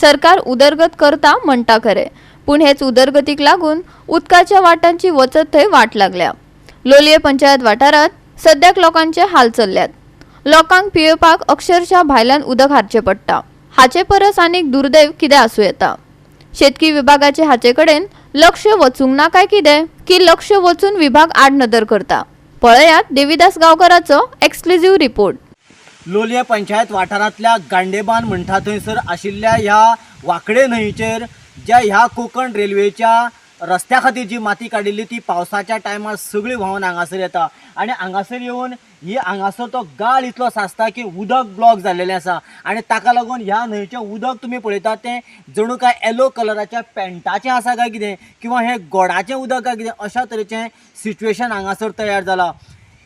सरकार उदरगत करता म्हणटा खरें, पूण हेच उदरगतीक लागून उदकाच्या वाटांची वचत थंय वाट लागल्या. लोलये पंचायत वाठारांत सद्याक लोकांचे हाल चल्ल्यात. लोकांक पियेवपाक अक्षरशः भायल्यान उदक हाडचें पडटा. हाचे परस आनीक दुर्दैव कितें आसूं येता? शेतकी विभागाचे हाचे कडेन लक्ष वचूंक ना काय कितें, की लक्ष वचून विभाग आड नदर करता? पळयात देविदास गांवकाराचो एक्सक्लुझीव रिपोर्ट. लोलये पंचायत वाठारांतल्या गांडेबान म्हणटा थंयसर आशिल्ल्या ह्या वाकडे न्हंयचेर ज्या ह्या कोंकण रेल्वेच्या रस्त्या खातीर जी माती काडिल्ली ती पावसाच्या टायमार सगळी व्हांवन हांगासर येता आनी हांगासर येवन ही हांगासर तो गाळ इतलो साचता की उदक ब्लॉक जाल्लेलें आसा आनी ताका लागून ह्या न्हंयचें उदक तुमी पळयतात तें जणू काय येलो कलराच्या पेंटाचें आसा काय कितें किंवा हें गोडाचें उदक काय कितें अशा तरेचें सिट्युएशन हांगासर तयार जालां.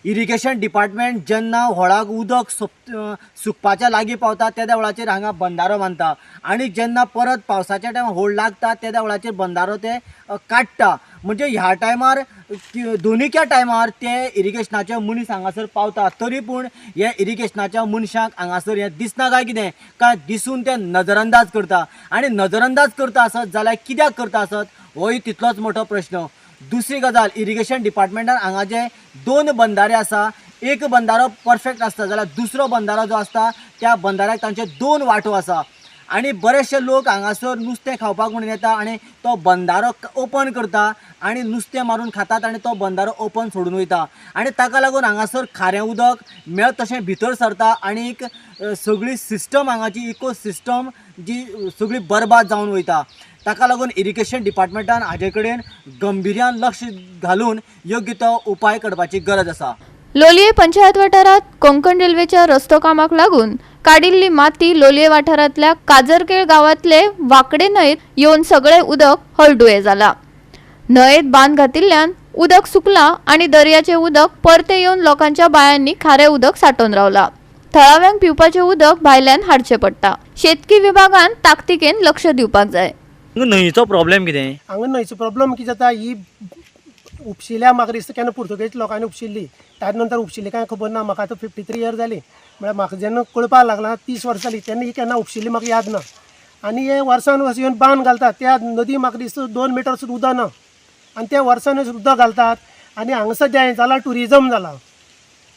इरिगेशन डिपार्टमेंट जेन्ना व्हळाक उदक सुकपाच्या लागीं पावता तेद्या वेळाचेर हांगा बंदारो बांदता आनी जेन्ना परत पावसाच्या टायमार होळ लागता तेद्या वेळाचेर बंदारो ते काडटा. म्हणजे ह्या टायमार दोनीच्या टायमार ते इरिगेशनाचे मनीस हांगासर पावता, तरी पूण हे इरिगेशनाच्या मनशांक हांगासर हें दिसना काय कितें, काय दिसून ते नजरअंदाज करता आनी नजरअंदाज करता आसत जाल्यार कित्याक करता आसत होय तितलोच मोठो प्रश्न. दुसरी गजाल, इरिगेशन डिपार्टमेंटान हांगा जे दोन बंदारे आसा, एक बंदारो परफेक्ट आसता जाल्यार दुसरो बंदारो जो आसता त्या बंदाऱ्याक तांचे दोन वांटो आसा आनी बरेचशे लोक हांगासर नुस्तें खावपाक म्हणून येता आनी तो बंदारो ओपन करता आनी नुस्तें मारून खातात आनी तो बंदारो ओपन सोडून वयता आनी ताका लागून हांगासर खारें उदक मेळत तशें भितर सरता आनी एक सगळी सिस्टम हांगाची इको सिस्टम जी सगळी बरबाद जावन वयता. ताका लागून इरिगेशन डिपार्टमेंटान हाजे कडेन गंभिर्यान लक्ष घालून योग्य तो उपाय करपाची गरज आसा. लोलये पंचायत वाठारांत कोंकण रेल्वेच्या रस्तो कामाक लागून काडिल्ली माती लोलये वाठारांतल्या काजरकेळ गांवांतले वाकडे न्हंयेत येवन सगळें उदक हळडुवें जाला. न्हंयेत बांद घातिल्ल्यान उदक सुकलां आनी दर्याचें उदक परतें येवन लोकांच्या बांयांनी खारें उदक सांठोवन रावलां. थळाव्यांक पिवपाचें उदक भायल्यान हाडचें पडटा. शेतकी विभागान ताकतिकेन लक्ष दिवपाक जाय. न्हंयचो प्रॉब्लेम कितें? हांगा न्हंयचो प्रॉब्लम कितें जाता, ही उपशिल्या म्हाका दिसता केन्ना पुर्तुगेज लोकांनी उपशिल्ली, ताजे नंतर उपशिल्ली कांय खबर ना. म्हाका आतां 53 इयर जाली, म्हळ्यार म्हाका जेन्ना कळपाक लागला 30 वर्सां जालीं तेन्ना ही केन्ना उपशिल्ली म्हाका याद ना. आनी हे वर्सान वर्स येवन बांद घालतात, त्या नदी म्हाका दिसता 2 मिटर सुद्दां उदक ना आनी त्या वर्सान वर्स उदक घालतात. आनी हांगा सद्या हें जालां ट्युरिजम जालां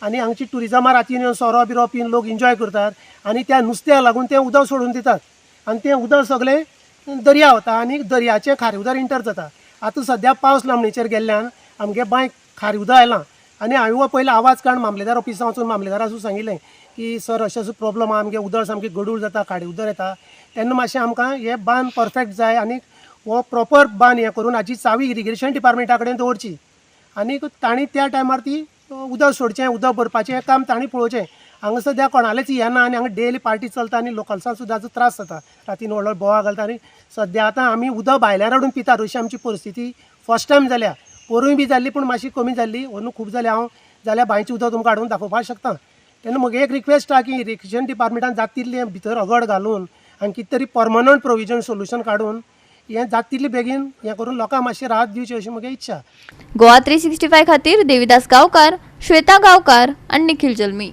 आनी हांगची ट्युरिजमा रातीन येवन सोरो बिरो पिवन लोक एन्जॉय करतात आनी त्या नुस्त्याक लागून तें उदक सोडून दितात आनी तें उदक सगळें दर्या वता आनी दर्याचें खारें उदक इंटर जाता. आतां सद्या पावस लांबणीचेर गेल्ल्यान आमगे बांय खारें उदक आयलां आनी हांवें हो पयलो आवाज काडून मामलेदार ऑफिसा वचून मामलेदारा सुद्दां सांगिल्लें की सर अशें अशें प्रॉब्लम आहा, आमगे उदक सामकें गडूळ जाता, खारें उदक येता. तेन्ना मातशें आमकां हें बांद परफेक्ट जाय आनी हो प्रॉपर बांद हें करून हाची चावी इरिगेशन डिपार्टमेंटा कडेन दवरची आनी तांणी त्या टायमार ती उदक सोडचें, उदक भरपाचें काम तांणी पळोवचें. हांगा सद्या कोणालेच येना आनी हांगा डेली पार्टी चलता आनी लोकल्सांक सुद्दां त्रास जाता, रातीन व्हडलो बोवाळ घालता आनी सद्या आतां आमी उदक भायल्यान हाडून पितात अशी आमची परिस्थिती फर्स्ट टायम जाल्या. पोरूय बी जाल्ली पूण मातशी कमी जाल्ली, अंदू खूब जाल्या. हांव जाल्यार बांयचें उदक तुमकां हाडून दाखोवपाक शकता. तेन्ना म्हगे एक रिक्वेस्ट आहा की इरिगेशन डिपार्टमेंटान जाता तितलें भितर अगड घालून आनी कितें तरी परमनंट प्रोविजन सोल्युशन काडून हें जाता तितलें बेगीन हें करून लोकांक मातशी राहत दिवची अशी म्हगे इच्छा. गोवा 365 खातीर देविदास गांवकार, श्वेता गांवकार आनी निखिल जल्मी.